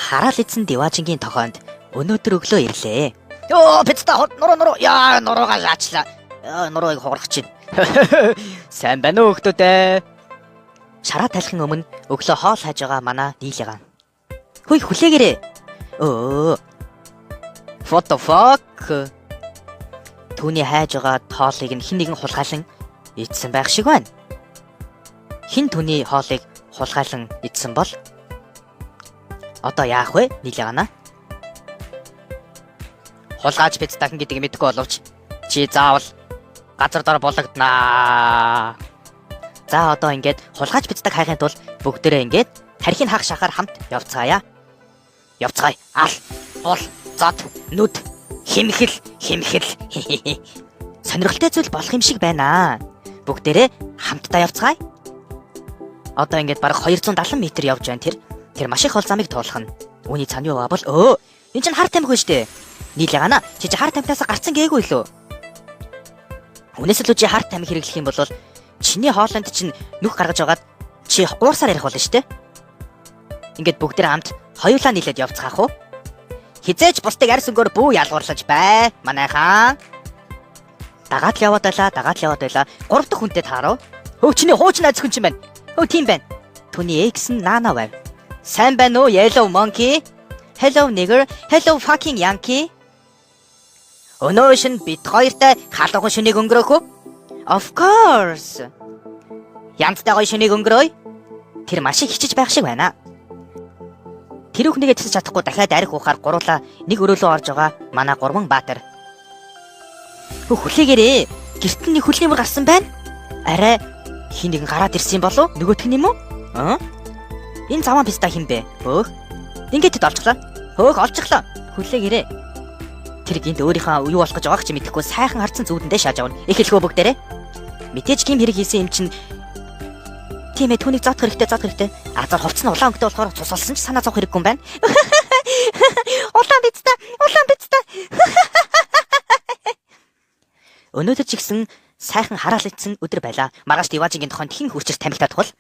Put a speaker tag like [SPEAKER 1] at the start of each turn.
[SPEAKER 1] Хараал эзэн Диваажингийн тохоонд өнөөдөр өглөө ирлээ. Йоо, пицца нуруу нуруу яа нуруугаа шаачлаа. Яа, нурууг хугарах чинь. Сайн байна уу өгтөдөө? Шараа талхин өмнө өглөө хоол хайж байгаа манай нийлэгаан. Хөөе, хүлээгээрэй. Өө. What the fuck? Түүний хайж байгаа хоолыг нь хэн нэгэн хулгайлан идсэн байх шиг байна. Хэн түүний хоолыг хулгайлан идсэн бол одоо яах вэ? Нийлэгаана. Хулгайч пиццаа хэн гэдгийг мэдэхгүй боловч чи заавал газар дор булагднаа. За, одоо ингээд хулгайч пиццаг хайхын тулд бүгдээрээ ингээд тархийг хаах шахаар хамт явцгаая. Явцгаая. Ал, бул, зод, нүд, химхэл, химхэл. Сонирхолтой зүйл болох юм шиг байна. Бүгдээрээ хамтдаа явцгаая. Одоо ингээд бараг 270 м явж байна тэр. Тэр маш их хол замыг туулах нь. Үүний цаана юу бол өө, энэ чинь хар тамхи шүү дээ. Нийлээгаана. Чи чи хар тамхинаас гарцсан гээгүй лөө. Үүнээс илүү чи хар тамхи хэрэглэх юм бол чиний хоолойнд чинь нүх гаргаж байгаад чи гуурсаар ярих болно шүү дээ. Ингээд бүгдээ хамт хоёулаа нийлээд явцгаах уу? Хэзээ ч бусдыг арьс өнгөөр бүү ялгуурлаж бай. Манайхан. Дагаад л яваад байлаа, дагаад л яваад байлаа. Гурав дахь хүнтэй таарав. Хөө, чиний хуучин найз хүн чинь байна. Хөө, тийм байна. Түүний ex нь Нана байв. Сайн байна уу, Yellow Monkey? Hello, nigger. Hello, fucking Yankee. Өнөө шин бид хоёртай халуухан шөнийг өнгөрөөх үү? Of course. Янзтай гоё шөнийг өнгөрөөе. Тэр маш их хичиж байх шиг байна. Тэр бүхнийгээ тэсэж чадахгүй дахиад арх уухаар гуруулаа нэг өрөөлөө орж байгаа манай гурван баатар. Хөө, хүлээгээрээ. Гэрт нь нэг хөлний мөр гарсан байна. Арай хэн нэгэн гараад ирсэн юм болов? Нөгөөх нь юм уу? Аа? Энэ заваан писта хэн бэ? Хөөх. Ингээд тэд олчихлоо. Хөөх, олчихлоо. Хүлээгээрээ. Тэр гинт өөрийнхөө юу болох гэж байгааг ч мэдэхгүй сайхан харцсан зүүдэндээ шааж авна. Эхлэхөө бүгдээрээ. Мэдээж гим хэрэг хийсэн юм чинь, тийм ээ, түүнийг зоодох хэрэгтэй, зоодох хэрэгтэй. Азар хувцас нь улаан өнгөтэй болохоор цус олсон ч санаа зовх хэрэггүй юм байна. Улаан пицца, улаан пицца. Өнөөдөр ч гэсэн сайхан хараалагдсан өдөр байлаа. Маргааш Диваажингийн тохоонд хэн хүрчир тамхи татах бол?